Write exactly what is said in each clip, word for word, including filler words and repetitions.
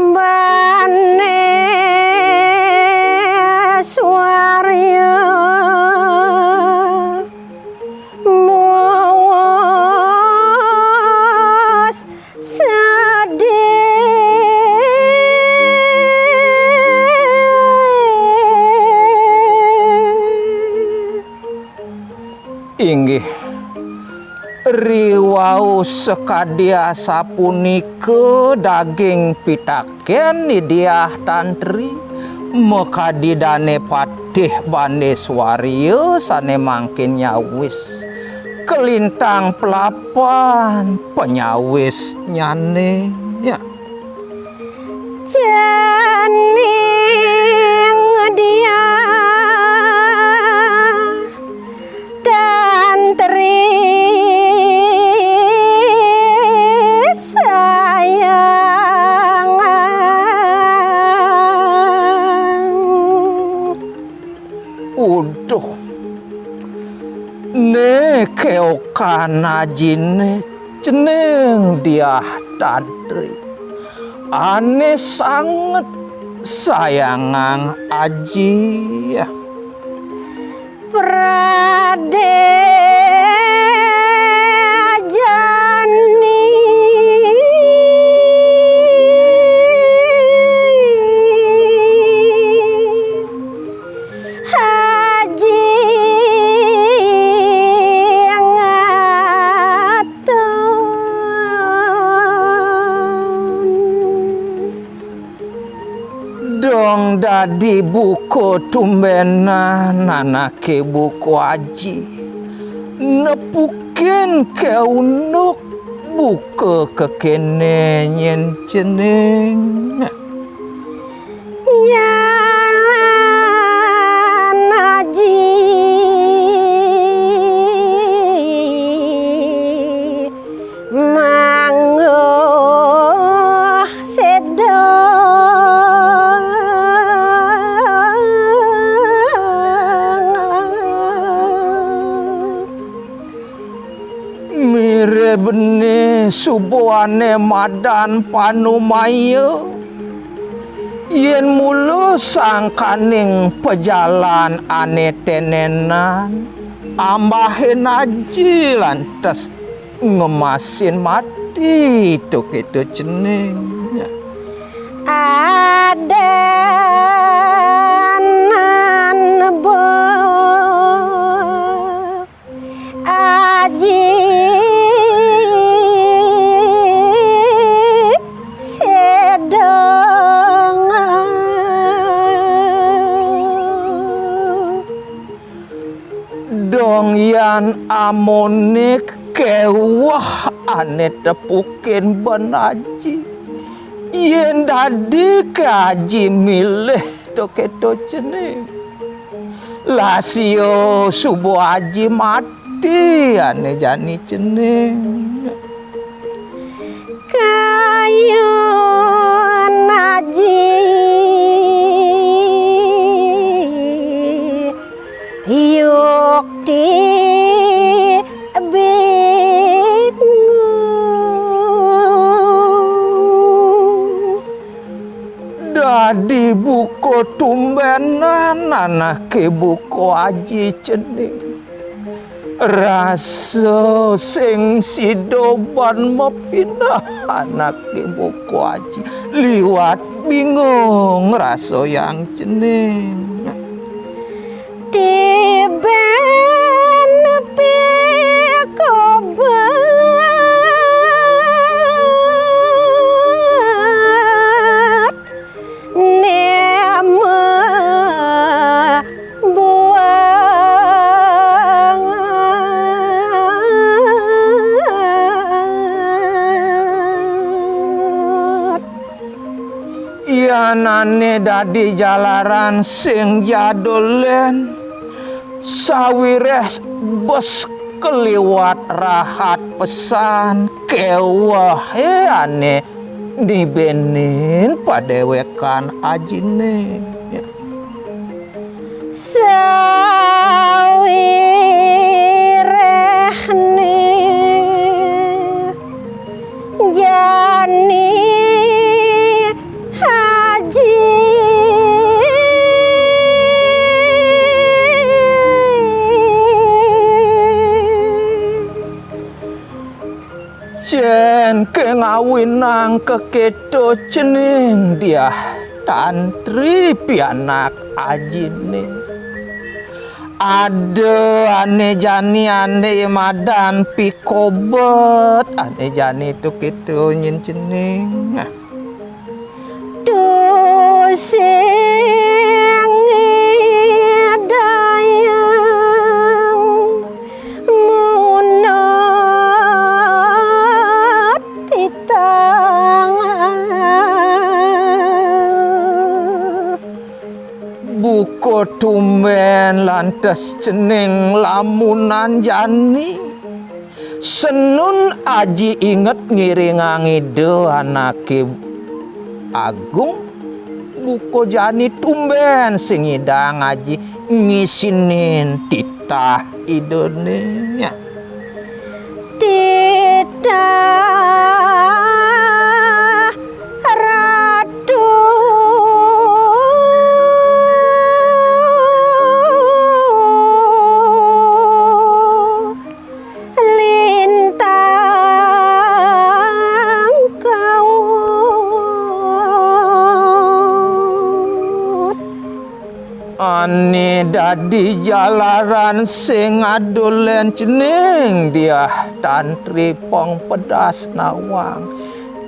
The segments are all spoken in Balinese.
Bane swarya muwos sedih. Inggih, riwau sakadi asapunika daging pitaken Diah Tantri, makadi dane patih Bane Swarya sane mangkin nyawis kalintang pelapan panyawisnyane. Ya. Cening Diah Tantri sayang. Uduh. Ne keokan ajine cening Diah Tantri. Ane sanget sayangang aji. Pradejani Haji Ngaton. Dong dadi buka tumbenan anake buka aji. Nepukin ke unduk buka kekene nyen cening. Nyalan aji manggo seda. Miribne subuhane madan panumaya, yen mula sangkaning pajalan ane tenenan, ambahin aji lantas ngemasin mati to keto cening. Adenan bo aji sedeng. Dong yan amone keweh ane tepukin ben aji. Yen dadi ke aji milih to keto cening. Lasio suba aji mati ane jani cening. Kayun aji yukti bingung. Dadi buka tumbenan anake buka aji cening. Rasa sing sida ban mapinah anaké buka aji, liwat bingung rasa yang cening. Tiben pikobet nema buangat. Yan ané dadi jalaran sing jadulén, sawiréh bes kaliwat rahat pesan kéwéhé ané nibénin padéwékan ajiné. Sawiréhné jani aji. Cén ké ngawinang kakéto cening diah tantri pianak ajiné. Ada ané jani ané madan pikobet, ané jani to kéto nyin cening. Tusing dayang munut titah. Buka tumbén lantas cening lamunan jani. Senun aji inget ngiringang Ida anaké agung, buka jani tumbén sing nyidang aji ngisinin titah Idané. Titah Ratu. Lintang kawut. Ané dadi jalaran sing adulén cening diah tantri pang pedas nawang.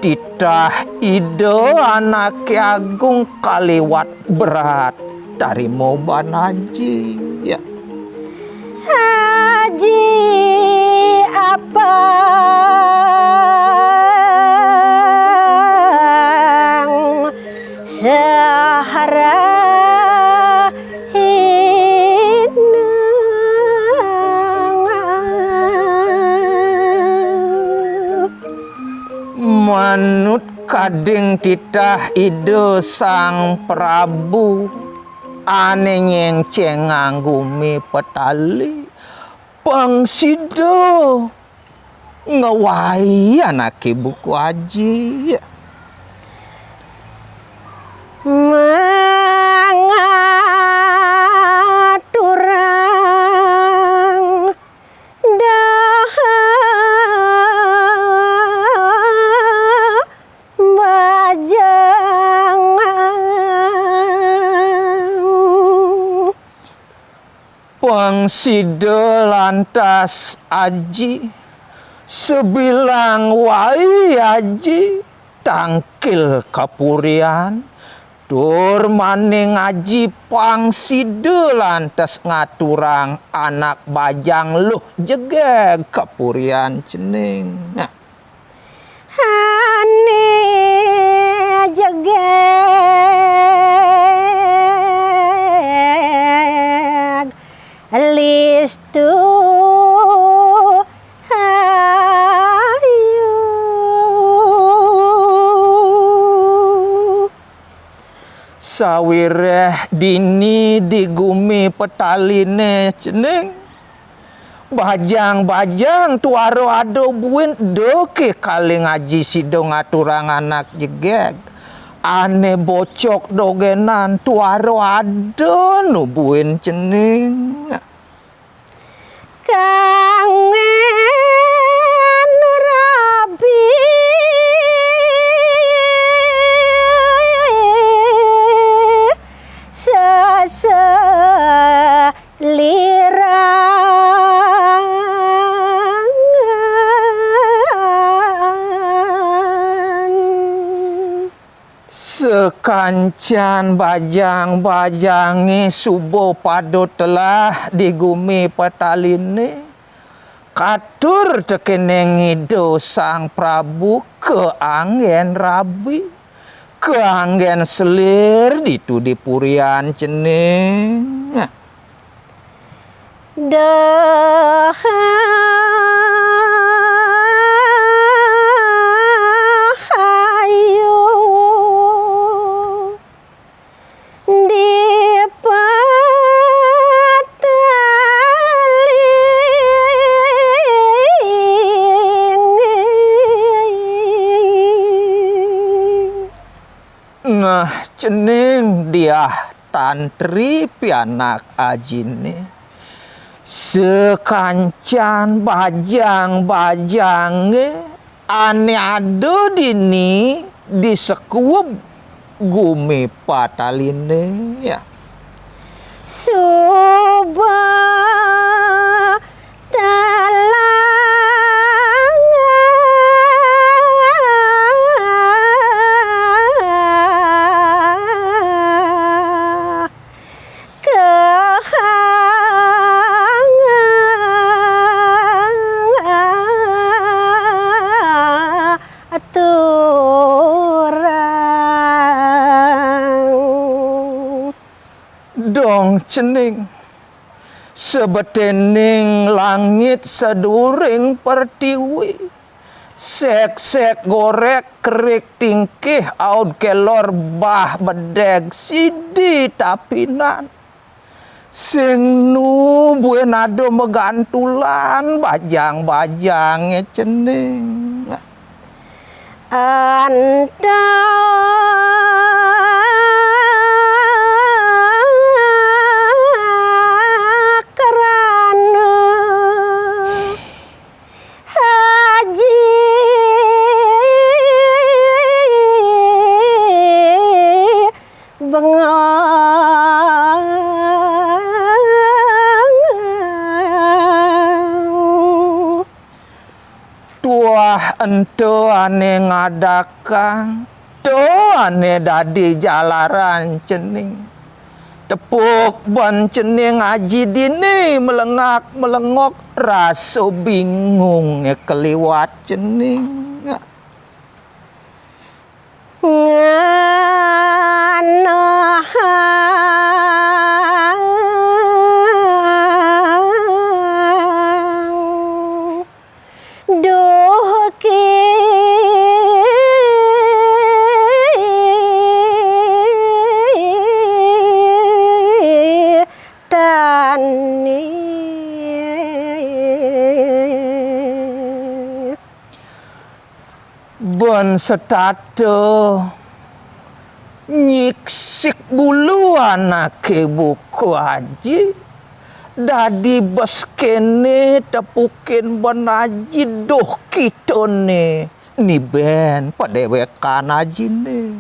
Titah Ida anaké agung kaliwat berat tarima ban aji. Aji apang sahara hinang. Manut kading titah Ida Sang Prabu ané nyéngcéngang gumi Petali, pang sida ngwehi anaké buka aji. Mangaturang daha bajang. Pang sida lantas aji, sabilang wai aji tangkil kapurian, tur maning aji pang sida lantas ngaturang anak bajang luh jegég kapurian cening. Nah, ané jegég listu ayu. Sawiréh dini di gumi Petaliné cening, bajang-bajang tuara ada buin da ké kaling aji sida ngaturang anak jegég. Ané bocok dogénan tuara ada nu buin cening. Ka Angin rabi seselirangan. Sakancan bajang-bajangé suba pada telah di gumi Pataline, katur tekéning Ida Sang Prabu kaanggén rabi, kaanggén selir ditu di purian cening. Dahayu dipataling. Nah, cening Diah Tantri pianak ajiné. Sakancan bajang-bajangé ané ada dini di sakuub gumi Pataline, ya. Suba telah katurang. Dong cening, sabeténing langit saduring pertiwi, sék-sék gorék kerik tingkih aud kelor bah bedeg sidi tapinan. Sing nu buin ada magantulan bajang-bajangé cening. Ento krana Aji bengong. Tuah ento ané ngadakang, to ané dadi jalaran cening. Tepuk ban cening aji dini melengak-melengok rasa bingung keliwat cening. Nganahang duh ki tani. Ban setata nyiksik bulu anaké buka aji, dadi bes kéné tepukin ban aji duh kitané nibén padéwékan ajiné.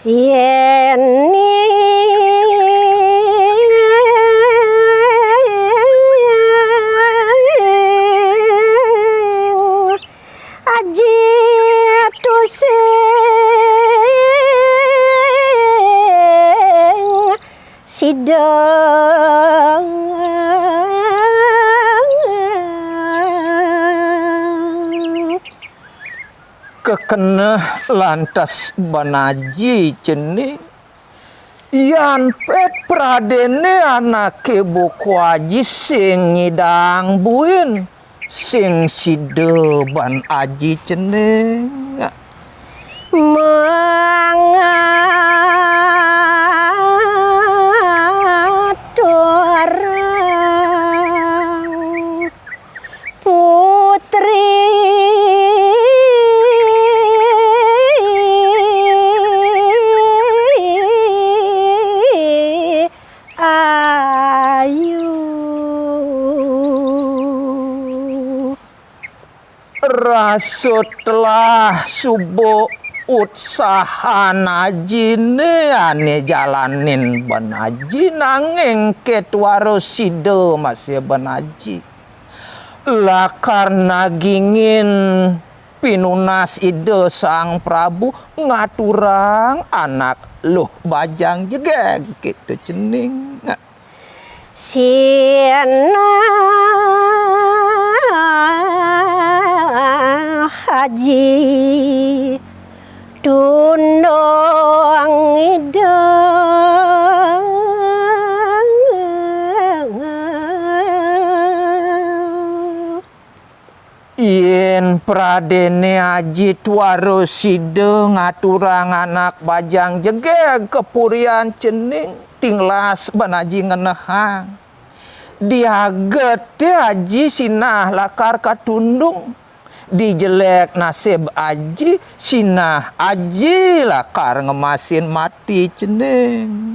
Yén aji tusing sida. Kekeneh lantas ban aji cening. Yan pét pradéné anaké buka aji sing nyidang buin, sing sida ban aji cening. Mangaturang putri ayu. Maksud telah suba utsahan Ajiné ané jalanin ban Aji, nanging ketwara sida masih ban Aji. Lakar nagingin pinunas Ida Sang Prabu ngaturang anak luh bajang jegég, kéto cening. Sinah Aji tundung Ida. Yén pradéné Aji tuara sida ngaturang anak bajang jegég ka purian cening, tinglas ban Aji ngenehang. Di ageté Aji sinah lakar katundung, di jelék nasib Aji sinah Aji lakar ngemasin mati cening.